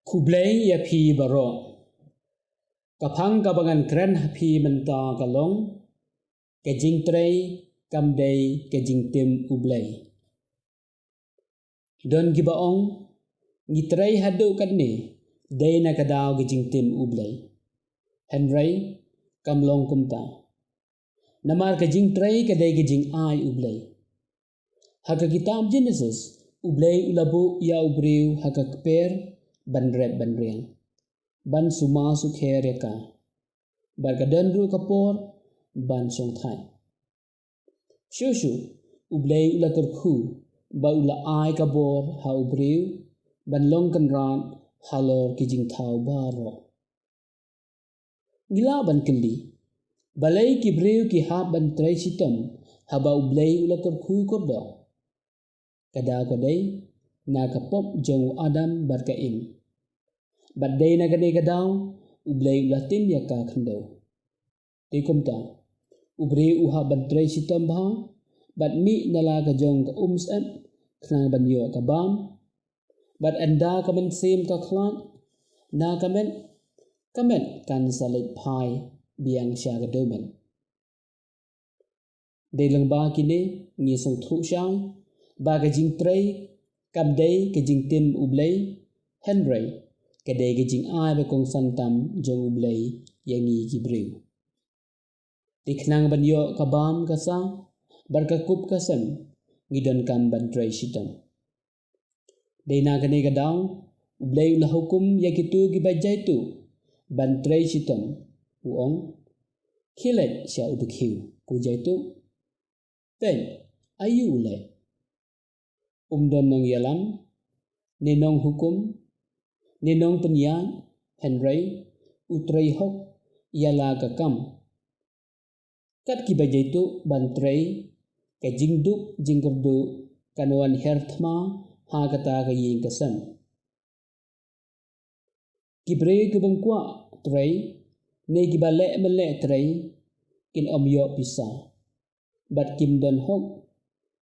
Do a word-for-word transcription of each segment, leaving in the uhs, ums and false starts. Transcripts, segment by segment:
Khublei ïa phi baroh. Ka phang kaba ngan kren ha phi mynta ka long: ka jingtrei kam dei ka jingtim U Blei. Don kiba ong, ngi trei haduh katne dei na ka daw ka jingtim U Blei. Hynrei kam long kumta. Namar ka jingtrei ka dei ka jingai U Blei. Ha ka kitab Jenesis, U Blei u la buh ïa u briew ha ka kper ban rep ban riang, ban sumar sukher ïa ka, bad ka don ruh ka por ban shongthait. Shuh shuh, U Blei u la kyrkhu bad u la ai ka bor ha u briew ban long kynrad halor ki jingthaw baroh. Ngi lah ban kylli, balei ki briew ki hap ban trei shitom haba U Blei u la kyrkhu kyrdoh? Ka daw ka dei na ka pop jong u Adam bad ka Im. Bad dei na kane ka daw U Blei u la tim ïa ka khyndew. Te kumta, u briew u hap ban trei shitom bha, bad mih na la ka jong ka umsyep khnang ban ïoh ka bam, bad ynda ka mynsiem ka khlad na ka met, ka met kan sa leit phai biang sha ka dewmet. Dei lyngba kine ngi sngewthuh shai ba ka jingtrei kam dei ka jingtim U Blei, hynrei ka dei ka jingai ba kongsan tam jong U Blei ïa ngi ki briew. Te khnang ban ïoh ka bam ka sah bad ka kup ka sem, ngi donkam ban trei shitom. Dei na kane ka daw U Blei u la hukum ïa kito kiba jaituh ban trei shitom, u ong, khie leit sha u dkhiew, ko jaituh. Peit, aïu u leh? Um don nongïalam, ne nonghukum, ne nongpynïaid, hynrei u trei hok ïa la ka kam. Kat kiba jaituh ban trei, ka jingduk jingkyrduh kan wan her thma ha kata ka ïing ka sem. Ki briew ki bym kwah trei, ne kiba leh mynleh trei, kin ym ïoh pisa, bad kim don hok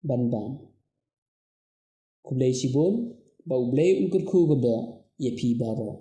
ban bam. Khublei shibun, ba U Blei un kyrkhu kyrdoh ïa phi baroh.